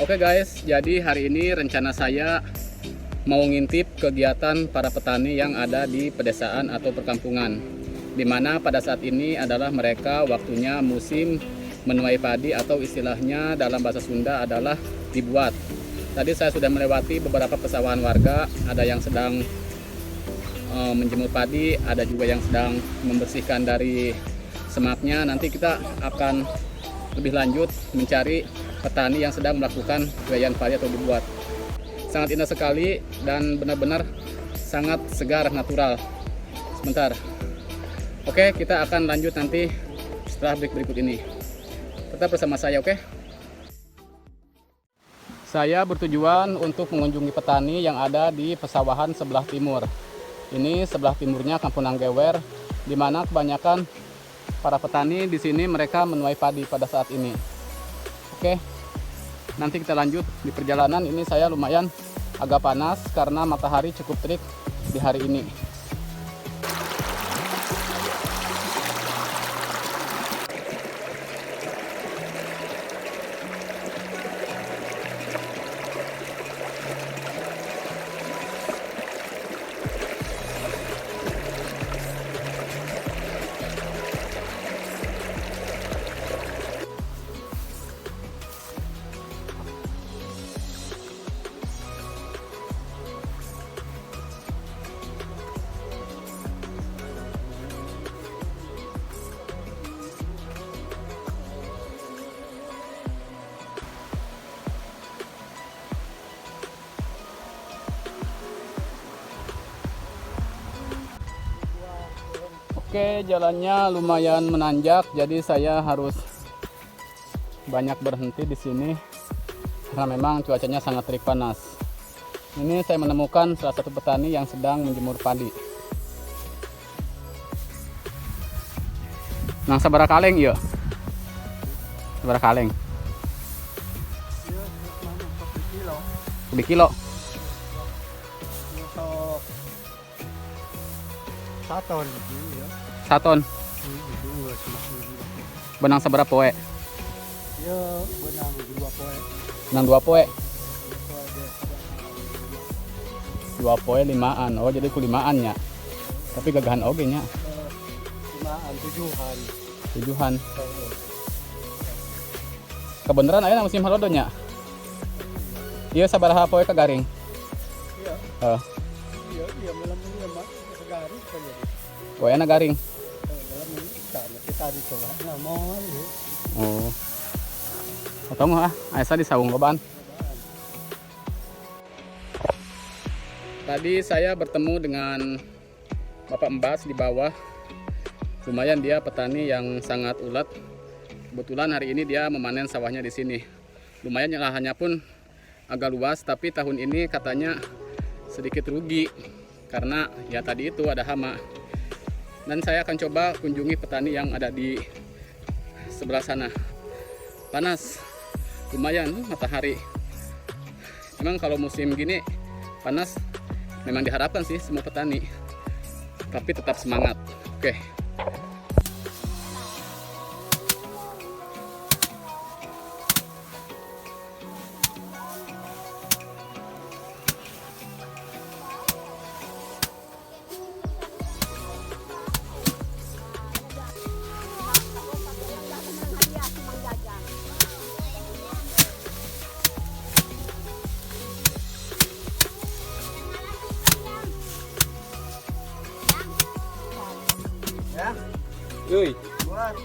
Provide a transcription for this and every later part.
Oke guys, jadi hari ini rencana saya mau ngintip kegiatan para petani yang ada di pedesaan atau perkampungan, dimana pada saat ini adalah mereka waktunya musim menuai padi atau istilahnya dalam bahasa Sunda adalah dibuat. Tadi saya sudah melewati beberapa pesawahan warga, ada yang sedang menjemur padi, ada juga yang sedang membersihkan dari semaknya. Nanti kita akan lebih lanjut mencari petani yang sedang melakukan tuaian padi atau dibuat. Sangat indah sekali dan benar-benar sangat segar natural. Sebentar. Oke, kita akan lanjut nanti setelah break berikut ini. Tetap bersama saya, oke? Saya bertujuan untuk mengunjungi petani yang ada di pesawahan sebelah timur. Ini sebelah timurnya Kampung Nanggewer, di mana kebanyakan para petani di sini mereka menuai padi pada saat ini. Oke, nanti kita lanjut di perjalanan. Ini saya lumayan agak panas karena matahari cukup terik di hari ini. Oke, jalannya lumayan menanjak, jadi saya harus banyak berhenti di sini karena memang cuacanya sangat terik panas. Ini saya menemukan salah satu petani yang sedang menjemur padi. Meunang sabaraha kaleng ieu? Sabaraha kaleng? Iya, 1 kilo. Di kilo. Untuk saton ya. Saton. Itu semakin. Meunang sabaraha poe? Ya, meunang 2 poe. Meunang 2 poe. 2 poe dia. 2 poe limaan. Oh, jadi ku limaan nya. Tapi gagahan oge nya. Limaan tujuhan. Tujuhan. Kebenaran aya musim halodo nya. Iya, sabaraha poe kagaring? Iya. Heeh. Iya, malam ini mah garing kan jadi. Poena garing. Dalam ini kita tadi coba ngomong ya. Oh. Atau ah, asa di saung lobaan. Tadi saya bertemu dengan Bapak Embas di bawah. Lumayan dia petani yang sangat ulet. Kebetulan hari ini dia memanen sawahnya di sini. Lumayan lahannya pun agak luas, tapi tahun ini katanya sedikit rugi karena ya tadi itu ada hama. Dan saya akan coba kunjungi petani yang ada di sebelah sana. Panas, lumayan matahari. Emang kalau musim gini panas memang diharapkan sih semua petani. Tapi tetap semangat. Oke. Ya, Uy. Buat.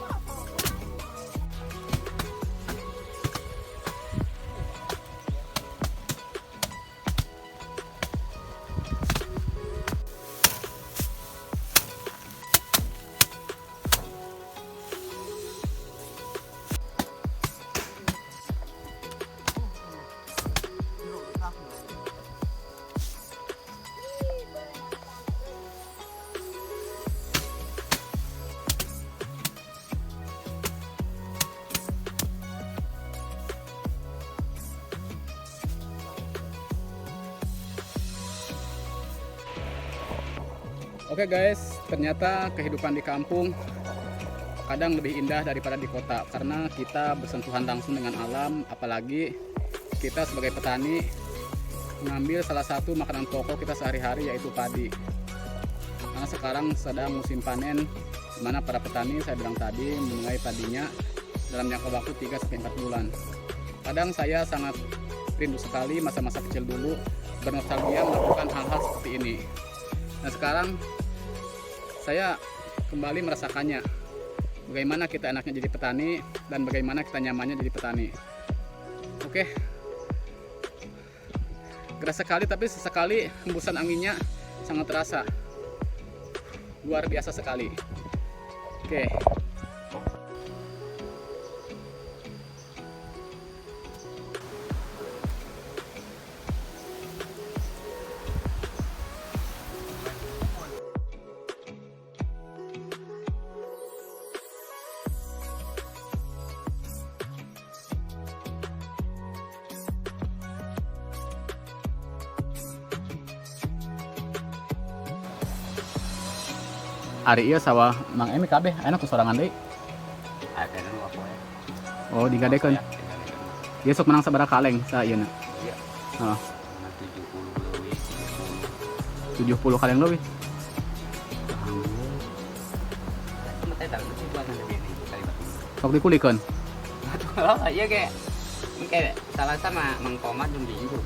Oke guys, ternyata kehidupan di kampung kadang lebih indah daripada di kota karena kita bersentuhan langsung dengan alam, apalagi kita sebagai petani mengambil salah satu makanan pokok kita sehari-hari, yaitu padi. Karena sekarang sedang musim panen, di mana para petani, saya bilang tadi, menuai padinya dalam jangka waktu 3 sampai 4 bulan. Kadang saya sangat rindu sekali masa-masa kecil dulu, bernostalgia melakukan hal-hal seperti ini. Nah, sekarang saya kembali merasakannya. Bagaimana kita enaknya jadi petani dan bagaimana kita nyamannya jadi petani. Oke. Keras sekali, tapi sesekali hembusan anginnya sangat terasa. Luar biasa sekali. Oke. Ari ieu sawah Mang Emi kabeh enak ku sorangan deui. Ada nu apa ya? Oh, digadekeun. Ieu sok menang sabaraha kaleng sa ieu? Iya. Oh. Menang 70 leuwih, 70. 70 kaleng leuwih. Cuma teh tahu sih buat nanti ini kali batu. Sok dikulikeun. Oh, iya kayak kayak salah sama Mang Komar jeung di itu.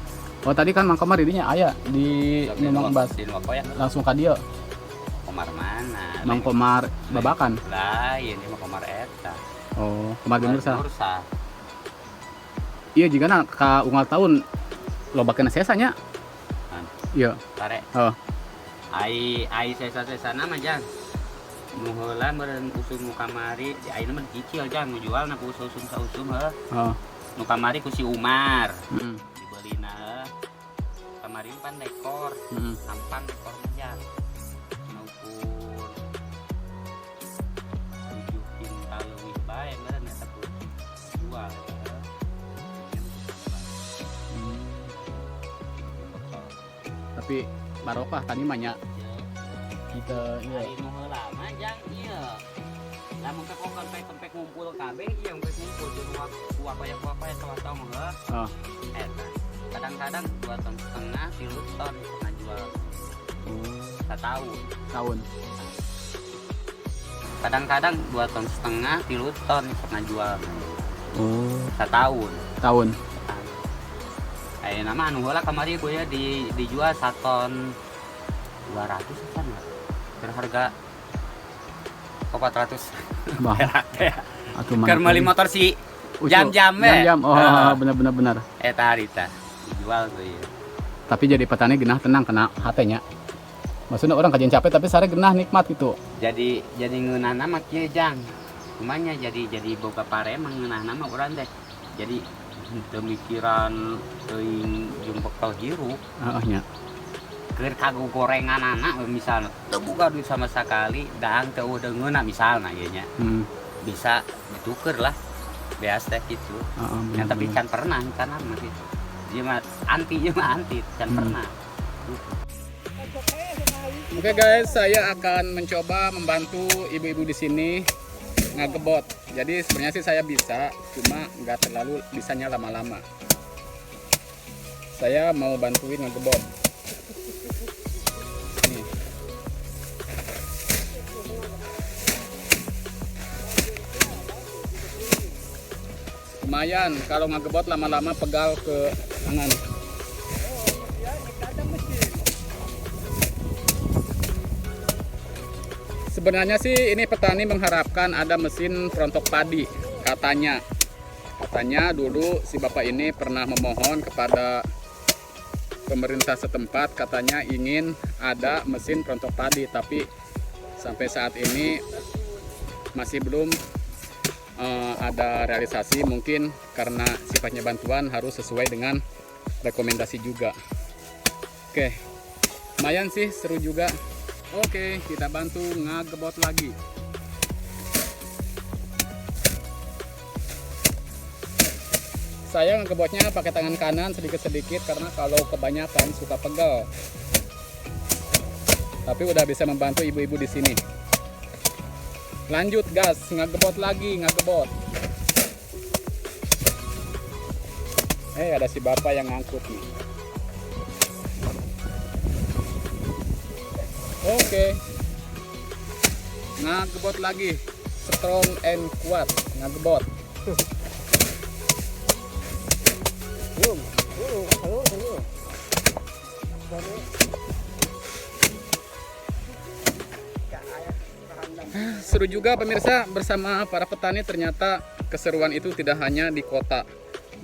Oh, tadi kan Mang Komar didinya aya di Memang Bas Di nu apa ya? Langsung ka dieu. Komar mana? Mang Komar Babakan. Lain, ini mah Komar eta. Oh, Komar bin Nursa. Nursa. Iya, jigana ka unggal tahun loba kena sesa nya. Kan. Iya. Pare. Oh. Ai ai sesa-sesa nama jang. Nu heula meureun usum nu kamari, di ayeuna mah dicicil jang nu jual na ku usum sausum heuh. Oh. Nu kamari ku si Umar. Dibelina heuh. Kamari pan dekor, sampang dekor mah jang. Nu ukur 7 kintal leuwih bae meureun eta ku jual eta heuh. Tapi barokah tani mah nya. Kita iya. Ai nu heula mah jang ieu. Lamun teh kok sampai ngumpul kabeh ieu sampai ngumpul jeung kuah kaya kuah kaya sawah mah heuh. Oh. Eta. Kadang-kadang 2,5 ton, 3 ton pernah jual Oh, setahun. tahun. Kadang-kadang 2,5 ton, 3 ton pernah jual Oh, setahun. tahun. Ayeuna mah anu heula kamari ku ya di dijual 1 ton 200 kan ya. Berharga 400 Bah, perak teh. atuh mah. Keur meuli motor si Ucu. jam-jam we. Jam-jam. Oh, Heeh. benar benar benar. Eta harita dijual tuh ya. Tapi jadi petani genah tenang kena hatenya. Maksudnya orang kajian capek tapi sare genah nikmat gitu. Jadi ngeunahna mah kieu jang. Kumanya jadi boga pare mah ngeunahna mah urang teh. Jadi teu mikiran teuing jeung bekal hirup. Heeh nya. Keur kagogorenganana we misalna teu boga duit sama sekali, dahang teu eueuh deungeunna misalna ieu nya. Bisa dituker lah. Beas teh gitu. Heeh, Ya, benar, tapi benar. can pernah can mah gitu. Ieu mah anti, ieu mah anti, can pernah. Oke guys, saya akan mencoba membantu ibu-ibu di sini ngagebot. Jadi sebenarnya sih saya bisa, cuma nggak terlalu bisanya lama-lama. Saya mau bantuin ngegebot. Nih. Lumayan, kalau ngegebot lama-lama pegal ke tangan. Ya, kita ada mesin. Sebenarnya sih ini petani mengharapkan ada mesin perontok padi, katanya. Katanya dulu si bapak ini pernah memohon kepada pemerintah setempat, katanya ingin ada mesin perontok padi, tapi sampai saat ini masih belum ada realisasi, mungkin karena sifatnya bantuan harus sesuai dengan rekomendasi juga. Oke, lumayan sih, seru juga. Oke, kita bantu ngagebot lagi. Saya ngegebotnya pakai tangan kanan sedikit-sedikit karena kalau kebanyakan suka pegel. Tapi udah bisa membantu ibu-ibu di sini. Lanjut gas, ngegebot lagi, ngegebot. Ada si bapak yang ngangkut nih. Oke. Ngagebot lagi. Strong and kuat. Ngagebot. Belum, belum, halo, halo. Baru. Seru juga, pemirsa, bersama para petani. Ternyata keseruan itu tidak hanya di kota.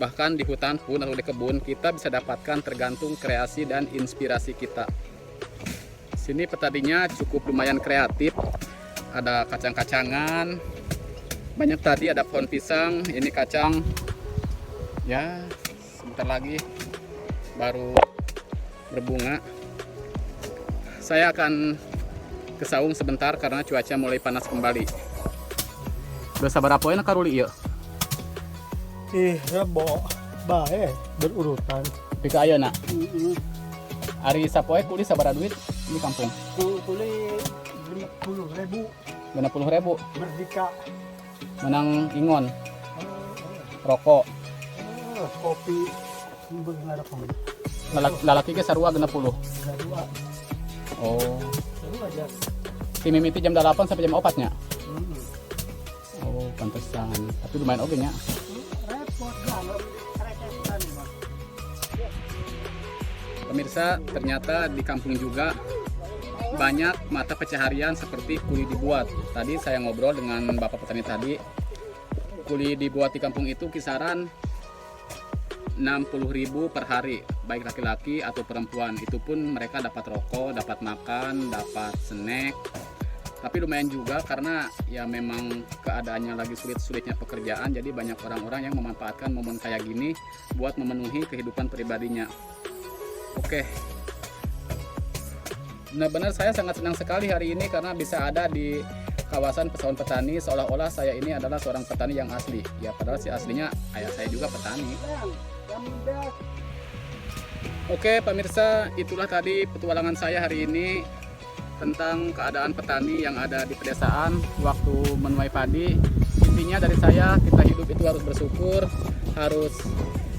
Bahkan di hutan pun atau di kebun kita bisa dapatkan, tergantung kreasi dan inspirasi kita. Sini petaninya cukup lumayan kreatif. Ada kacang-kacangan. Banyak tadi ada pohon pisang, ini kacang. Ya, sebentar lagi baru berbunga. Saya akan ke saung sebentar karena cuaca mulai panas kembali. Udah sabaraha poe karuli ieu? Ih, Rebo bae berurutan. Nepi ka ayeuna. Heeh. Ari sapoe kuli sabaraha duit di kampung? Kuli 50.000. 60.000. Merdeka. Menang ingon, rokok. Kopi benar. Lalaki ge sarua 60. Dua. Oh. Dua aja. Ti mimiti jam 8 sampai jam 4 nya. Heeh. Oh, pantesan. Tapi lumayan oge nya. Repot banget petani mah. Pemirsa, ternyata di kampung juga banyak mata pencaharian seperti kuli dibuat. Tadi saya ngobrol dengan bapak petani tadi, kuli dibuat di kampung itu kisaran 60.000 per hari, baik laki-laki atau perempuan. Itu pun mereka dapat rokok, dapat makan, dapat snack. Tapi lumayan juga karena ya memang keadaannya lagi sulit-sulitnya pekerjaan, jadi banyak orang-orang yang memanfaatkan momen kayak gini buat memenuhi kehidupan pribadinya. Oke. Benar-benar saya sangat senang sekali hari ini karena bisa ada di kawasan pesawahan petani, seolah-olah saya ini adalah seorang petani yang asli. Ya, padahal si aslinya ayah saya juga petani. Oke pemirsa, itulah tadi petualangan saya hari ini tentang keadaan petani yang ada di pedesaan waktu menuai padi. Intinya dari saya, kita hidup itu harus bersyukur, harus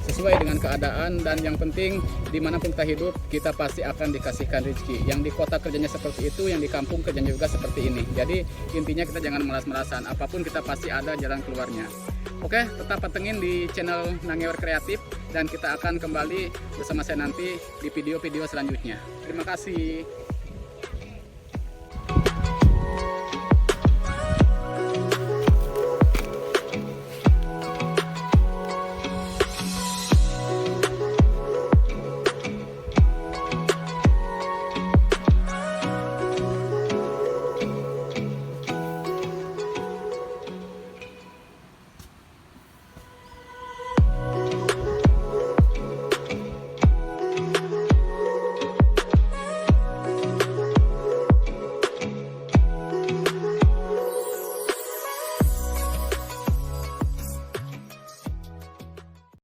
sesuai dengan keadaan, dan yang penting dimanapun kita hidup, kita pasti akan dikasihkan rezeki. Yang di kota kerjanya seperti itu, yang di kampung kerjanya juga seperti ini. Jadi intinya kita jangan malas-malasan, apapun kita pasti ada jalan keluarnya. Oke, tetap pantengin di channel Nangewer Kreatif dan kita akan kembali bersama saya nanti di video-video selanjutnya. Terima kasih.